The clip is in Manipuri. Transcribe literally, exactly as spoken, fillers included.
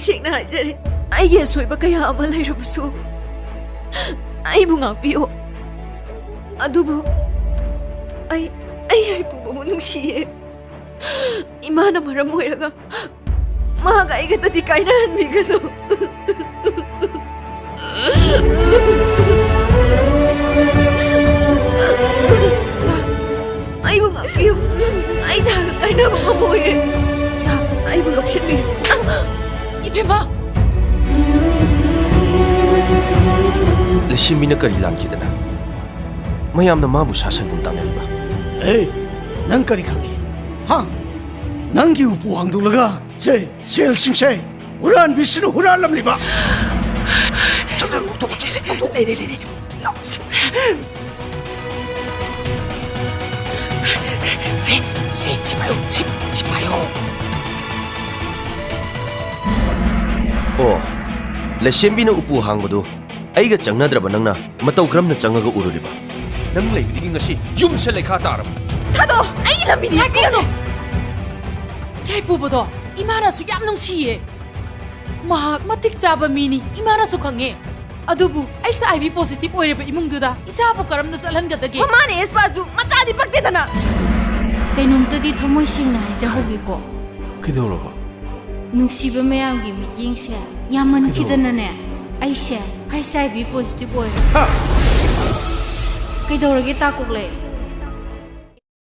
ꯁꯦꯡꯅ ꯍꯥꯏꯖꯔꯤ, ꯑꯩꯒꯤ ꯑꯁꯣꯏꯕ ꯀꯌꯥ ꯑꯃ ꯂꯩꯔꯕꯁꯨ ꯑꯩꯕꯨ ꯉꯥꯛꯄꯤꯌꯨ꯫ ꯑꯗꯨꯕꯨ ꯑꯩ, ꯑꯩ ꯍꯩꯄꯨꯕꯕꯨ ꯅꯨꯡꯁꯤꯌꯦ꯫ ꯏꯃꯥꯅ ꯃꯔꯝ ꯑꯣꯏꯔꯒ ꯃꯍꯥꯛ ꯑꯩꯒꯇꯗꯤ ꯀꯥꯏꯅꯍꯟꯕꯤꯒꯅꯨ꯫ ꯑꯩꯕꯨ ꯉꯥꯛꯄꯤꯌꯨ꯫ ꯑꯩ ꯊꯥꯒ ꯀꯥꯏꯅꯕ ꯉꯝꯃꯣꯏꯌꯦ꯫ ꯑꯩꯕꯨ ꯂꯧꯁꯤꯟꯕꯤꯌꯨ꯫ ꯏꯕꯦꯝꯃ! ꯂꯩꯁꯦꯝꯕꯤꯅ ꯀꯔꯤ ꯂꯥꯟꯈꯤꯗꯅ ꯃꯌꯥꯝꯅ ꯃꯥꯕꯨ ꯁꯥ ꯁꯟꯒꯨꯝ ꯇꯥꯟꯅꯔꯤꯕ? ꯑꯦ, ꯅꯪ ꯀꯔꯤ ꯈꯪꯉꯤ? ꯍꯥ? ꯅꯪꯒꯤ ꯎꯄꯨ ꯍꯥꯡꯗꯣꯛꯂꯒ ꯁꯦ, ꯁꯦꯜꯁꯤꯡꯁꯦ ꯍꯨꯔꯥꯟꯕꯤꯁꯤꯅ ꯍꯨꯔꯥꯜꯂꯝꯂꯤꯕ꯫ ꯂꯩꯔꯦ, ꯂꯩꯔꯦ꯫ ꯁꯦ, ꯁꯦ, ꯁꯤ ꯄꯥꯏꯌꯨ, ꯁꯤ, ꯁꯤ ꯄꯥꯏꯌꯨ꯫ ꯑꯣ, ꯂꯩꯁꯦꯝꯕꯤꯅ ꯎꯄꯨ ꯍꯥꯡꯕꯗꯨ ꯑꯩꯒ ꯆꯪꯅꯗ꯭ꯔꯕ ꯅꯪꯅ ꯃꯇꯧ ꯀꯔꯝꯅ ꯆꯪꯉꯒ ꯎꯔꯨꯔꯤꯕ? ꯅꯪ ꯂꯩꯕꯗꯒꯤ ꯉꯁꯤ ꯌꯨꯝꯁꯦ ꯂꯩꯈꯥ ꯇꯥꯔꯕ꯫ ꯊꯥꯗꯣꯛꯑꯣ! ꯑꯩꯒꯤ ꯂꯝꯕꯤꯗꯤ ꯉꯥꯏꯈꯣꯁꯦ! ꯌꯥꯏꯄꯨꯕꯗꯣ ꯏꯃꯥꯅꯁꯨ ꯌꯥꯝ ꯅꯨꯡꯁꯤꯌꯦ꯫ ꯃꯍꯥꯛ ꯃꯇꯤꯛ ꯆꯥꯕ ꯃꯤꯅꯤ, ꯏꯃꯥꯅꯁꯨ ꯈꯪꯉꯦ꯫ ꯑꯗꯨꯕꯨ ꯑꯩꯁ ꯑꯥꯏ ꯚꯤ ꯄꯣꯖꯤꯇꯤꯚ ꯑꯣꯏꯔꯕ ꯏꯃꯨꯡꯗꯨꯗ ꯏꯆꯥꯕꯨ ꯀꯔꯝꯅ ꯆꯠꯍꯟꯒꯗꯒꯦ? ꯃꯃꯥꯅ ꯑꯦꯁꯄꯥꯁꯨ ꯃꯆꯥꯗꯤ ꯄꯛꯇꯦꯗꯅ꯫ ꯀꯩꯅꯣꯝꯇꯗꯤ ꯊꯃꯣꯏ ꯁꯦꯡꯅ ꯍꯥꯏꯖꯍꯧꯒꯦꯀꯣ꯫ ꯀꯩꯗꯧꯔꯕ? ꯅꯨꯡꯁꯤꯕ ꯃꯌꯥꯝꯒꯤ ꯃꯤꯠꯌꯦꯡꯁꯦ ꯌꯥꯝꯃꯟꯈꯤꯗꯅꯅꯦ, ꯑꯩꯁꯦ ꯑꯩꯁ ꯑꯥꯏ ꯚꯤ ꯄꯣꯖꯤꯇꯤꯚ ꯑꯣꯏꯔꯦ꯫ ꯍꯥ? ꯀꯩꯗꯧꯔꯒꯦ, ꯇꯥ ꯀꯣꯛꯂꯩ?